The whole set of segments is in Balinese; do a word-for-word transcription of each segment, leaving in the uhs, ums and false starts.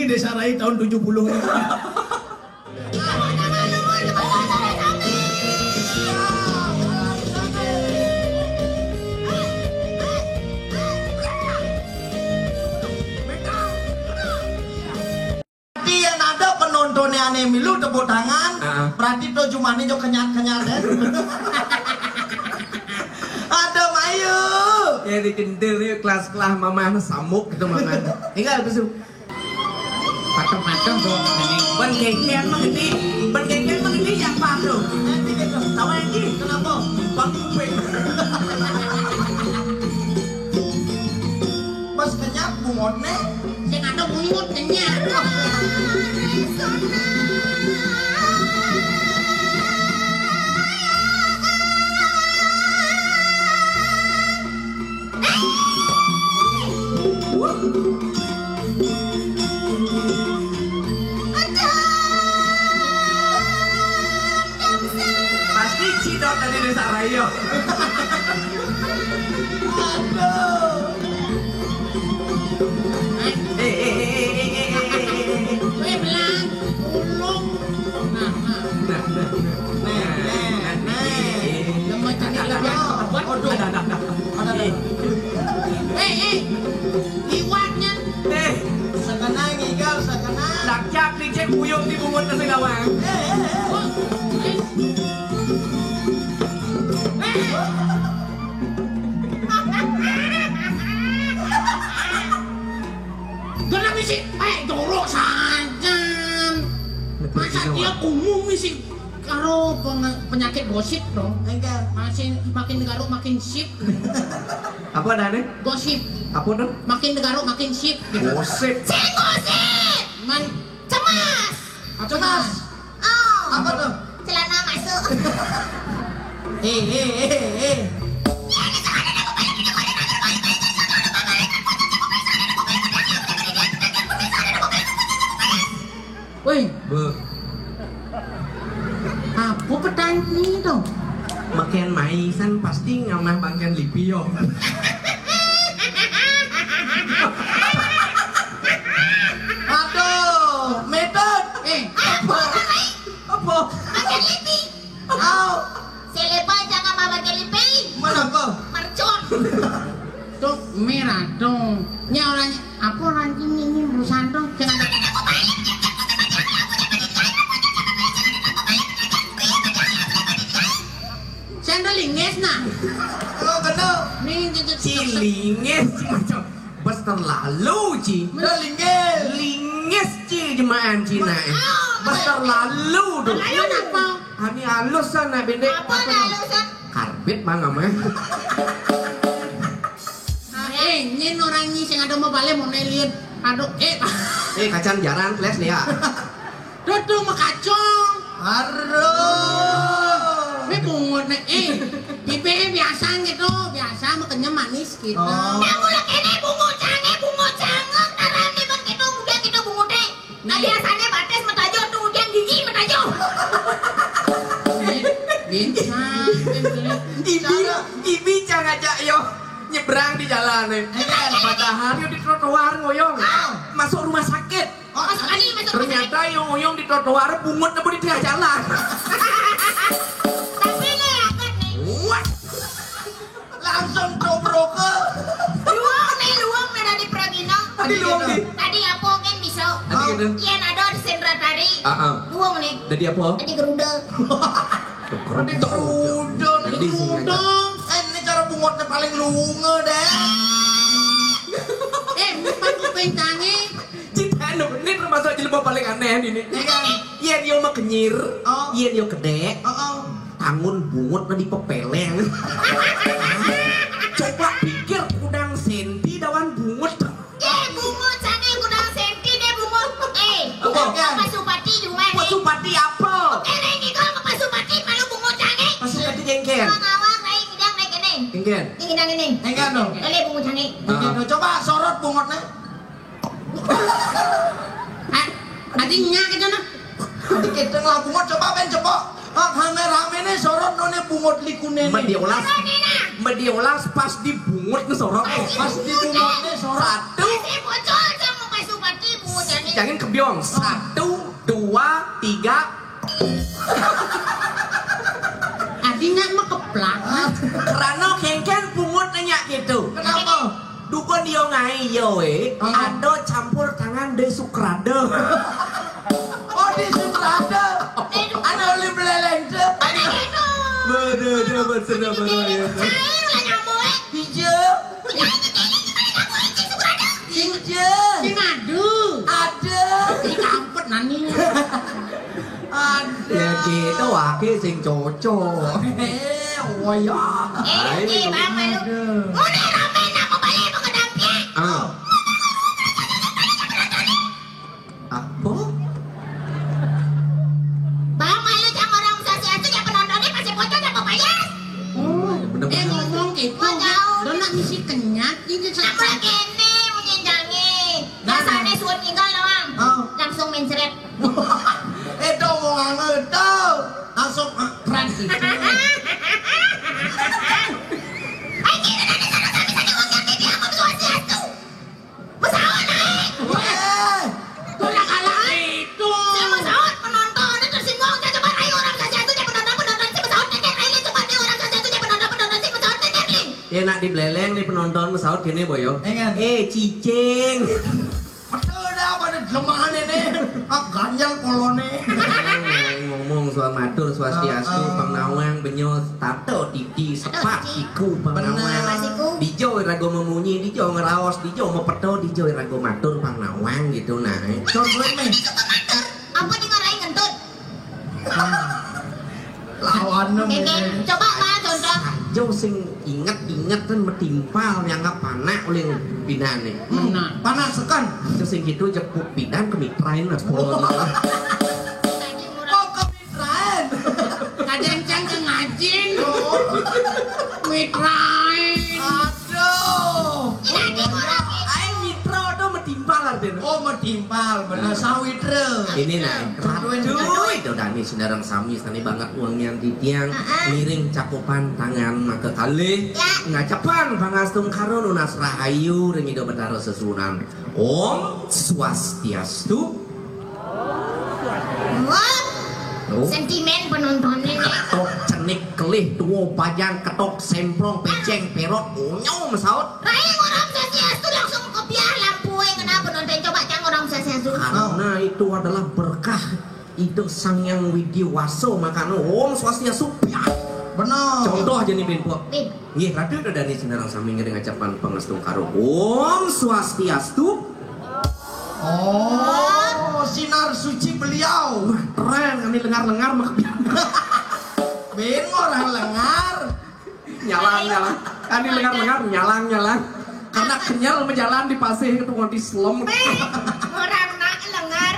Desa Rai tahun tujuh puluh. Berarti yang ada penontonnya ane milu tepuk tangan. Heeh. Berarti to jumane jo kenyat-kenyat, eh. Ada mayu. Ya, di kendel ni kelas-kelas mamah samuk gitu mamah. Tinggal tu. Macam-macam tu. Ini ban keken mah ini. Ban keken mah ini yang apa tu? Tahu lagi? Kenapa? Bang kuping. Mas kenyap bungot ne. Sing ada bungut kenyap. Pasti cidok tadi desa raya. Aduh. Eh, eh, eh, eh, eh, eh, eh, eh, eh. Weh, belang. Ulung. Nah, nah. Nah, nah, nah. Nah, nah, nah. Lemah cari lemah. Waduh. Ada, ada, ada. Ada, ada. Eh, eh. Liwatnya. Eh. Sakana ngigal, sakana. Dakjak dicek uyung di bungut nasi gawang. Eh, eh, eh. Oh. Eh. Genah misi, eh, jorok sajan. Masa tiap umum misi karo peng-, penyakit gosip dong. Enggak. Masih makin garuk makin sip. Apa dah nih? Gosip. Apa tuh? Makin garuk makin sip gitu. Gosip. Sing gosip. Man cemas. Apa cemas? Oh. Apa tuh? Celana masuk. Eh, eh, eh, eh. Woi, Bu. Apa petani to? Meken maisan pasti ngamah bangken lipi yo. Aduh, metode. Eh, apa? Apa? Bangken lipi. Au. Selepa jangan mama kelipi. Mana apa? Mercon. Tuh merah dong. Nya orang apa orang ini, ini urusan dong. Jangan ada. Sandal linges nah. Oh, kena. Nih, cicit. Cilinges macam. Bes terlalu, Ci. Udah linggis. Linggis, Ci, jemaah Cina. Bes terlalu, duh. Terlalu napa? Kami halus sana, bendek. Apa dah halusan? Karbit, Bang, ama. Nah, eh, nyen orang nyi sing ada mau balik mau nelin. Aduh, eh. Eh, kacan jarang, flash nih ya. Dudu makacung. Aduh. Ini bungut nih, eh. Bibirnya biasa gitu, biasa makannya manis gitu. Oh. Nah, mula kene bungut cange, bungut cange, karena nih kan gitu, udah gitu bungut deh. Nah, biasanya batas metajo tuh, ujian gigi metajo. Bisa, bisa. Ibi, ibi cang aja yo nyebrang di jalan nih. Padahal yo di trotoar ngoyong. Ah. Masuk rumah sakit. Oh, masuk lagi, masuk rumah sakit. Ternyata yang ngoyong di trotoar bungut nemu di tengah jalan. Tapi nih, apa nih? Wah. Langsung coprok ke. Luang nih, luang nih dari Pragina. Tadi luang nih. Tadi apa kan bisa? Tadi gitu. Iya, ada di Sendra tari. Ah, ah. Luang nih. Tadi apa? Tadi geruda. Tadi geruda. Tadi geruda. Eh, ini cara bungotnya paling lunga deh. Eh, empat kuping tangi. Cita anu, ini termasuk jelema paling aneh ini. Iya. Iya, dia mah kenyir. Oh. Iya, dia kedek. Oh, oh. Tangun bungut na dipepeleng. Coba pikir, kudang senti dawan bungut. Deh, bungut sana kudang senti deh bungut. Eh, apa? Pasupati di rumah nih. Pasupati apa? Eh, nih, nih, kalau Pasupati malu bungut sana. Pasupati jengkel. Ngawang, ngawang, lain ngidang naik ini. Jengkel. Ini ngidang ini. Jengkel dong. Ele bungut sana. Jengkel dong. Coba sorot bungotnya. Ah, adi nya kita nah. Adi kita lah bungut coba ben coba. Ah, kamera mene sorot none bungut likune. Mediolas. Mediolas pas di bungut ne sorot. Pas di bungut ne sorot. Satu. Si bocor sama Pasupati bungut jane. Jangan kebyong. Satu, dua, tiga. Adi nyak mah keplak. Rano kengken pungut nanya gitu. Kenapa? Dukun dia ngai yo eh. Ado campur tangan De Sukrada. Oh, De Sukrada. Anu oli beleleng tu. Aduh, aduh, aduh, aduh, aduh, aduh. Cair lah nyamuk eh. Hijau. Hijau. Sing adu. Ada. Ih, kampet nani. Ada. Ya gitu, wake sing cocok. Eh, waya. Eh, eh, Bang Malu. Ngono rame nak mau balik mau ke dampye. Ah. Apa? Bang Malu cang orang sasi asu ya penontonnya masih bocah apa payas. Oh, bener. Eh, ngomong gitu. Dona misi kenyat gitu. Sama kene munyi jange. Biasane suwun tinggal doang. Oh. Langsung mencret. Itu mau nganget tuh. Langsung ah, prank gitu. Ayo kita nanti sana kami saja uang yang dia apa swastiastu. Pesawat naik. Eh, udah kalah itu. Saya pesawat penonton itu tersinggung. Saya coba ayo orang sasi asu dia penonton penonton si pesawat naik. Ayo coba ayo orang sasi asu dia penonton penonton si pesawat naik. Ya nak dibeleleng nih penonton pesawat gini boyo. Enggak. Eh cicing. Betul dah pada jelemahan ini. Ah ganjal kolone. Ngomong soal matur swastiastu, ah, ah, pang nawang benyo tato titi sepak siku pang nawang. Bener. Sepak siku. Dijo rago memunyi, dijo ngeraos, dijo mepeto, dijo rago matur pang nawang gitu nah. Contohnya. Apa di ngarai ngentut? Lawan. Oke, coba lah contoh. Aja sing inget-inget kan metimpal nyanggap panak oleh binane. Nah, panak sekan. Aja sing gitu jepuk bidan kemitrain nah sepuluh. Oh, kemitrain. Kadang cang ngajin. Oh. Mitrain. Aduh. Aing mitra tuh metimpal artinya. Oh, metimpal, bener sawitra. Ini nah, ratu itu dani sinarang sami sani banget uang yang titiang. Heeh. Ngiring cakupan tangan maka kalih. Ya. Ngacapan pangastung karo nunas rahayu ring Ida Betara Sesuunan. Om Swastiastu. Wah, oh. Sentimen penontonnya nih. Ketok cenik kelih tuwo pajang ketok semprong peceng perot onyong saut. Rai orang sasiastu langsung kebiar lampu eh kenapa nonton coba cang orang sasiastu. Karena itu adalah berkah itu Sang Yang Widi Waso makano Om Swastiastu. Benar. Contoh aja nih Bin Pok. Bin. Nggih, ratu udah dari sinarang sami ngiring acapan pangestu karo Om Swastiastu. Oh, sinar suci beliau. Wah, keren, kami lengar-lengar mak. Ben orang lengar. Nyalang, nyalang. Kami lengar-lengar, nyalang, nyalang. Karena kenyal menjalan di pasir itu nganti selem. Ben, orang nak lengar.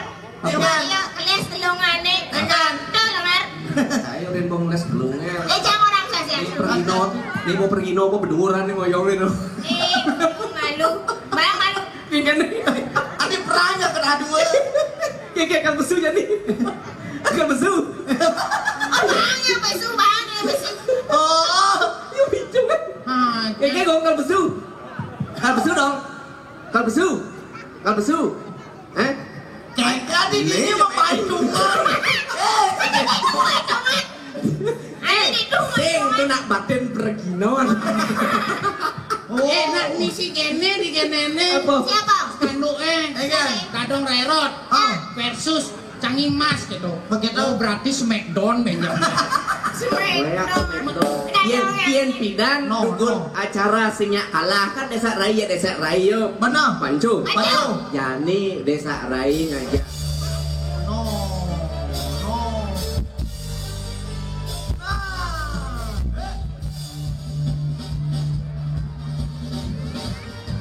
Apa? Iya, keles telungane. Dengan. Tuh, lengar. Ayo, Rin, bong les telunge. Eh, jangan orang saja. Ini pergi no, ini mau pergi no, apa beduran nih mau yong ini. Eh, malu. Bang, malu. Ini kan. Ada perannya kena dua. Kayak kayak kan besu jadi. Kan besu. Bang, ya besu, bang, ya besu. Oh, yuk hijau kan. Ah, kayak kayak gong kan besu. Kan besu dong. Kan besu. Kan besu. Eh? Kayak tadi dia mau main dong. Eh, Eh, sing tu nak batin perginon. Oh. Eh, nak misi kene di kenene. Apa? Siapa? Spanduk eh. Eh, kan? Kadong Rerot. Ah. Versus Canggih Mas gitu. Begitu. Oh, berarti Smackdown banyak. Smackdown. Yen, yen pidan no, dukun no. Acara sing nyak kalah kan desa raya desa raya. Benar. Pancu. Pancu. Jani desa raya ngajak. No. No. Ah.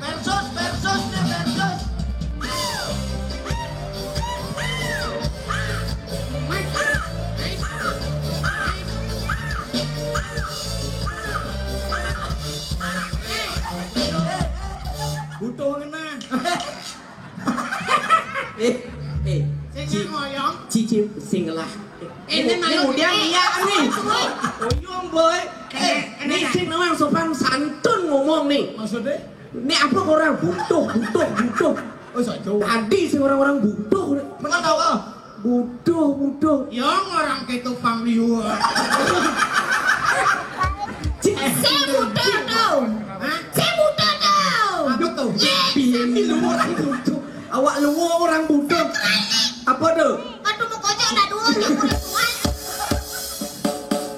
Versus, versus nih, versus. Butuh ngena. Eh, eh. Sing ngoyong. Cici sing lah. Ini malu dia nih. Oyong boy. Eh, ini sing nawang sopan santun ngomong nih. Maksudnya? Ini apa orang butuh, butuh, butuh. Oh, iso itu. Tadi sing orang-orang butuh. Mana tahu ah? Butuh, butuh. Ya orang kita pang liur. Sing butuh tuh. Hah? Sing butuh tuh. Apa tuh? Ye. Piye lu orang butuh? Awak lu orang butuh. Apa tuh? Aduh, mau kocok dah dua, campur tuan.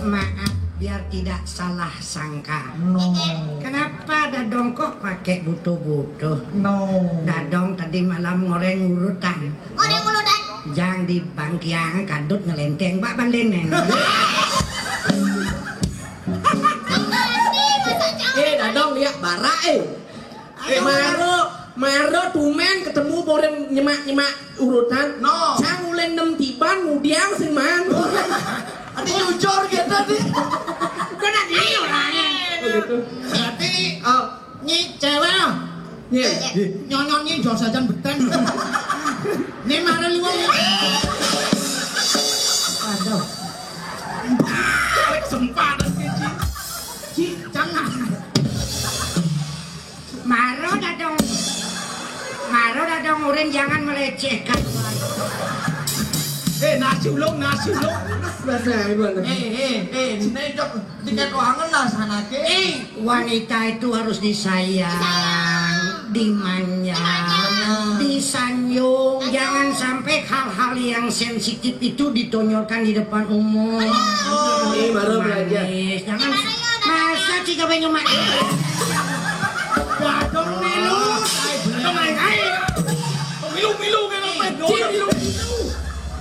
Maaf, biar tidak salah sangka. No. Kenapa Dadong kok pakai butuh-butuh? No. Dadong tadi malam ngoreng urutan. Ngoreng urutan? Jang di bangkiang kadut ngelenteng bak bandenen. Eh, Dadong lihat barak eh. Eh, maro, maro tumen ketemu boren nyemak-nyemak urutan. No. Sang ulen nem tiban mudiang sing man. Ati jujur gitu nih. Kena dia orangnya. Oh, gitu. Berarti, eh, nyi cewek lah. Iya. Nyonyon nyi jos ajan beten. Ini mara liwat. Aduh. Sempat, Ci. Ci, jangan. Maro Dadong. Maro Dadong, urin jangan melecehkan. Eh, nasi ulung, nasi ulung. Bahasa Ibu. Eh, eh, eh, ini dok tiket ruangan lah sana ke. Eh, wanita itu harus disayang, dimanja, disanjung. Jangan sampai hal-hal yang sensitif itu ditonjolkan di depan umum. Oh, ini baru belajar. Manis. Jangan masa sih kau pengen nyemak. Dadong milu. Dadong milu kan apa? Ci milu milu.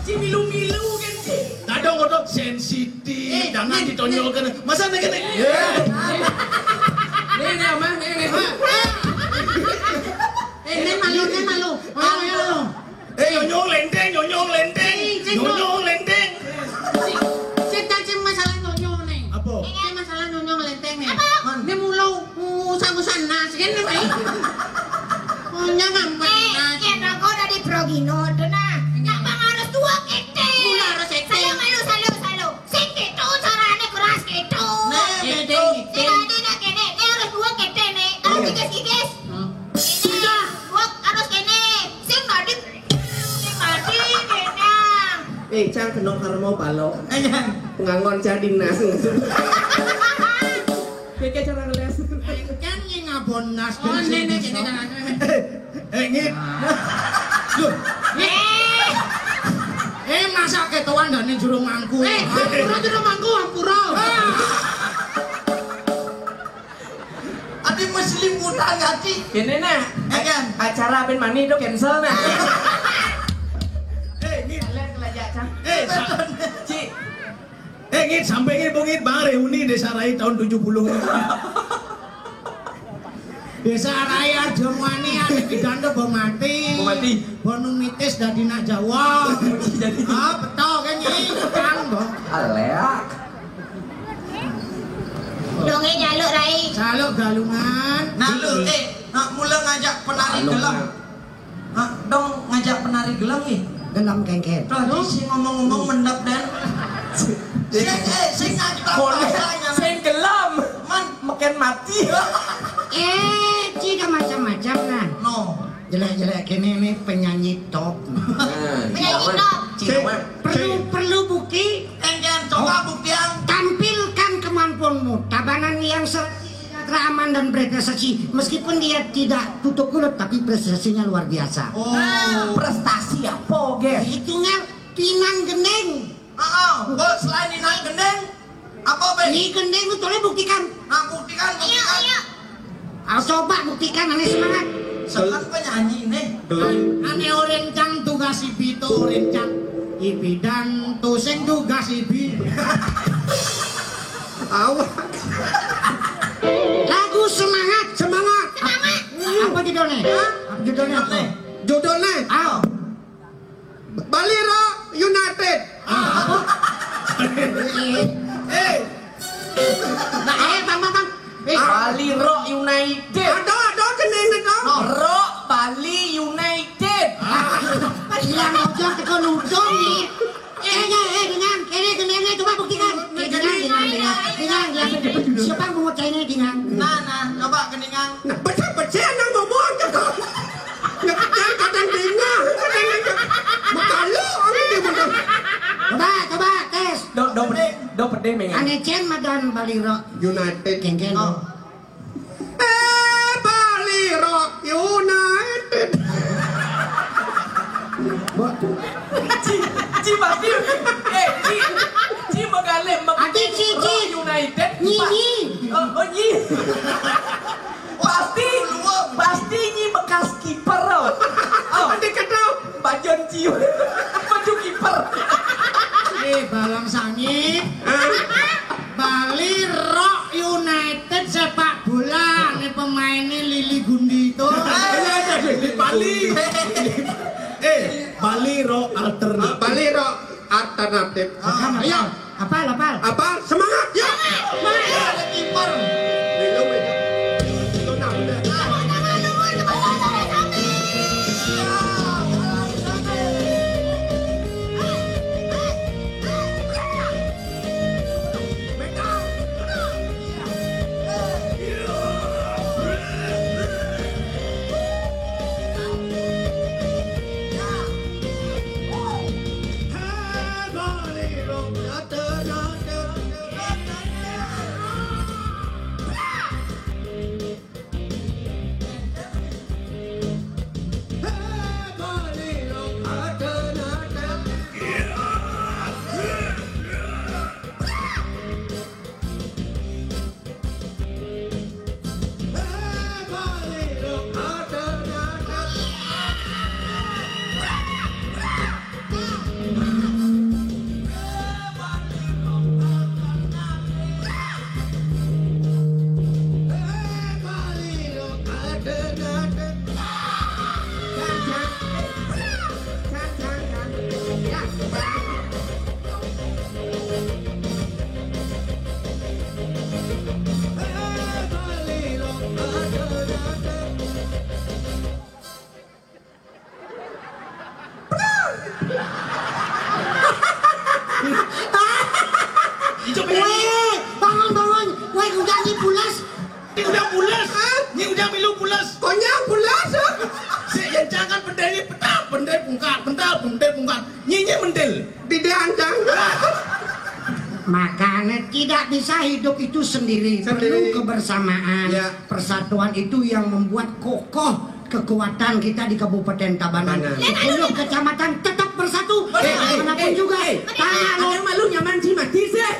Ci milu milu kan ci. Dadong kodok sensitif. Eh, jangan ditonjolkan. Masa nih gini? Ini, ini aman, ini, ini. Eh, ini malu, ini malu. Ayo, ayo. Eh, nyonyong lenteng, nyonyong lenteng. Eh, cek, nyonyong lenteng. Cek, cek, cek masalah nyonyong nih. Apa? Cek masalah nyonyong lenteng nih. Apa? Ini mulu, uh, usah-usah nas, kan, nih, Pak? Oh, nyamang, Pak. Eh, nas. Yen aku udah di Progino, tuh, nah. Nggak bang harus dua kete. Udah harus kete. Saya malu, salu, salu. Sing gitu, carane keras gitu. Nah, kete, kete. Sing ade nak kene, nek harus dua kete, nek. Harus tiga, tiga. Hah? Kene, dua, harus kene. Sing tadi, sing tadi, kene. Eh, cang kena karma balo. Eh, cang. Pengangon cang dinas. Keke cara ngeles. Eh, kan yang ngabon nas. Oh, nenek, nenek, nenek. Eh, ngit. Loh. Eh. Eh, masa ketuan dan juru mangku. Eh, ampura, juru mangku, ampura. Ati mesti liputan ati. Kene, nah. Eh, kan? Acara Ben Mani itu cancel, nah. Eh, ngit. Kalian kelajak, Cang. Eh, sa- Ci. Eh, ngit, sampai ngit, Bu, ngit, Bang, reuni Desa Rai tahun tujuh puluh. Desa Rai Arjomwani, ada pidato Bupati. Bupati. Bonu mitis dadi nak Jawa. Jadi. Ah, betul kan, Nyi? Kan, Bang. Alea. Donge jaluk, Rai. Jaluk galungan. Nah, lu, eh, nak mula ngajak penari gelem. Hah, dong ngajak penari gelem nih. Gelem kengken. Tadi si ngomong-ngomong mendap dan. Sing, eh, sing ngajak bahasanya. Sing gelem. Man, makin mati. Eh, tidak macam-macam, nah. No. Jelek-jelek kene nih penyanyi top. Nah, penyanyi top. Perlu, perlu bukti. Enggak, coba buktian. Tampilkan kemampuanmu. Tabanan yang se- Rekaman dan berprestasi, meskipun dia tidak tutup mulut, tapi prestasinya luar biasa. Oh. Prestasi apa, Ger? Hitungnya pinang gendeng. Heeh, oh, selain pinang gendeng, apa, Be? Ini gendeng itu tolong buktikan. Nah, buktikan, iya, buktikan. Iya. Ah, coba buktikan, aneh semangat. Sekarang penyanyi nih. Belum. Aneh orang cang tugas ibi to orang cang. Ibi dan tusing tugas ibi. Awak. Lagu semangat, semangat. Semangat. Apa judulnya? Hah? Apa judulnya apa? Judulnya? Ah. Bali Rock United. Ah, apa? Eh. Nah, eh, Bang, Bang, Bang. Eh. Bali Rock United. Ada, ada, kena, kena. Rock Bali United. Ah. Yang aja kita nudung nih. Eh, eh, eh, dengan, ini, dengan, ini, coba buktikan. Eh, dengan, dengan, dengan, dengan, ya. Siapa yang mau cari dengan? Nah, nah, coba ke dengan. Nah, pecah-pecah nang ngomong aja kok. Nggak pecah, kata Ane cen madan Bali Rock United. Kengken. Oh. Eh, Bali Rock United. Ci, ci pasti. Eh, ci, ci megale meg- Ati ci, ci. Rock United. Nyi, nyi. Oh, oh, nyi. Pasti, pasti nyi bekas kiper. Oh, oh. Ati kata. Bajon ciu. Baju kiper. Eh, Balang Sangit. Bali Rock United sepak bola. Ini pemainnya Lili Gundi itu. Iya, iya, Lili Bali. Eh, Bali Rock Alternatif. Ah, Bali Rock Alternatif. Ah, ayo. Apal, apal. Apal, semangat, yuk. Semangat. Ada kiper. Minum, minum. Itu nah, udah. Ijo penyanyi. Weh, bangun, bangun. Weh, udah ni pulas. Ini udah pulas. Hah? Ini udah milu pulas. Konya pulas. Sik, yang jangan bendel ini, bentar, bendel bungkar, bentar, bendel bungkar. Nyi, nyi mendel. Tidak, anjang. Makanya tidak bisa hidup itu sendiri. Sendiri. Perlu kebersamaan. Ya. Persatuan itu yang membuat kokoh kekuatan kita di Kabupaten Tabanan. Tabanan. Sepuluh kecamatan tetap bersatu. Eh, eh, bagaimanapun eh, juga, eh, tanah lo- ada malu nyaman ci mati sih.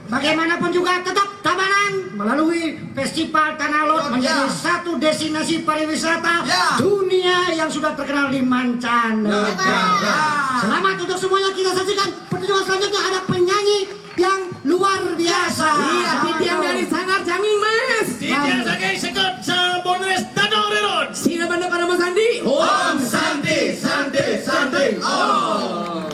Bagaimanapun juga, tetap Tabanan melalui Festival Tanah Lot menjadi satu destinasi pariwisata dunia yang sudah terkenal di mancanegara. Negara. Selamat untuk semuanya. Kita saksikan pertunjukan selanjutnya, ada penyanyi yang luar biasa. Iya, titiang dari Sanggar Jaming, Mas. Titiang saking Sekot, Sabonres, Dadong Rerot. Sira banda para Mas Andi. Om Santi, Santi, Santi, Om.